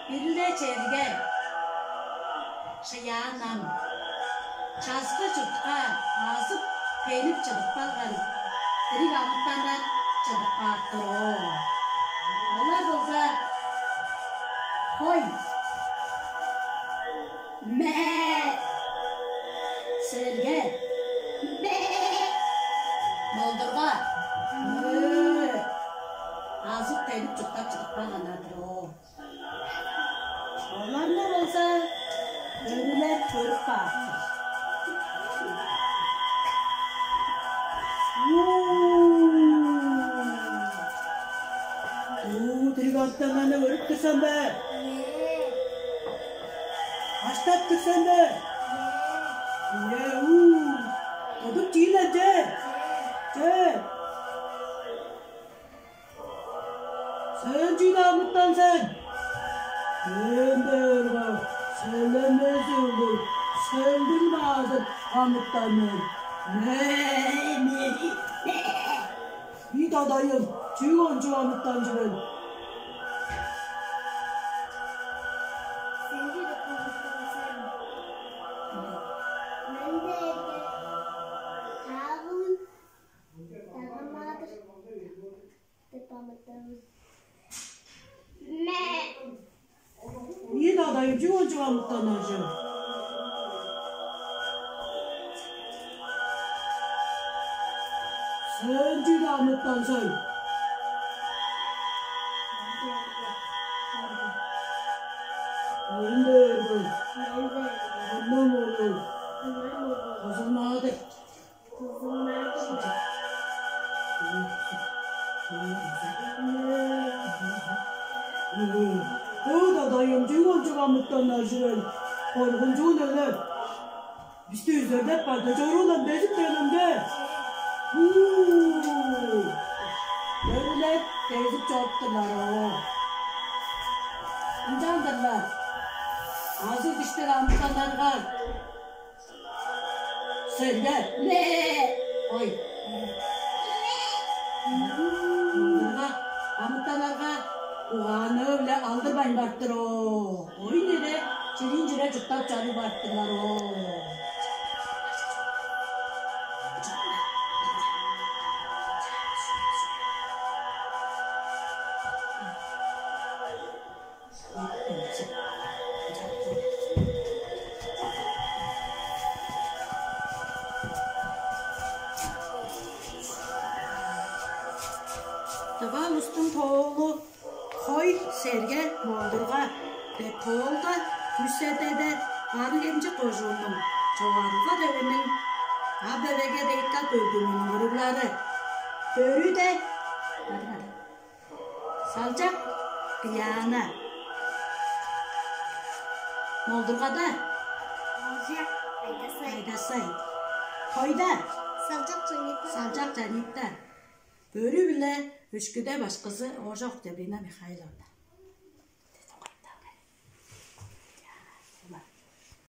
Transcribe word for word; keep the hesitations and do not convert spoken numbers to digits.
Бир-ле черге шыяан ам, часкы чуртка азып-тенип чыдып калган дириг амытаннар чыдып каап тур оо. Олар болза: хой, мээ, серге, мээ, молдурга, мөө, азып-тенип чурттап чыдып калганнар-дыр оо. Оларны болза бөрүлер көрүп каапты. Уу, дириг амытаннарны көрүп тур сен бе? Аштап тур сен бе? Ийе, уу. Тудуп чиилер че. Че. Сен чүү-даа амытан сен? Мен бээрге, селемес өлүг, селдиң наадыр амытан мен. Мээ, мээ, мээ. Ий, дадайым, чүү кончуг амытан чүвел? Сен чүү деп амытан сен? Мен дээрге таавын дагамаадыр деп амытан. Мээ. Ийе, дадайым, чүү кончуг амытан ажы? Сен чүү амытан сен? Мен дээрге, мен дээрге, аннам өлүг, аннам өлүг, кызыл наадыр. Ой, дадайым, чүү кончуг амытан ажы-ел, коргунчуун өле. Бисти үзер деп барды, чоруулам безип келемге. Бөрүлер кезип чоруптурлар оо. Ынчандырлар азыг диштиг амытаннарга сендер. Ой. Амытаннарга угаанныы-биле алдырбайн барыптыр оо. Оюн эре чириин чире чурттап чарып барыптырлар оо. Тыва улустуң тоолу хой, серге, молдурга деп тоолда Күс-Сердеде Барыын-Хемчик кожууннуң Чогарлыга төвүнүң А Б В Г дыйка бөлгүмүнүң уруглары. Бөрүде Салчак Диана. Молдургада Салчак Айдасай. Айдасай. Хойда Салчак Чонита. Салчак Чанита. Бөрү-биле өшкүде башкызы Ооржак Октябрина Михайловна.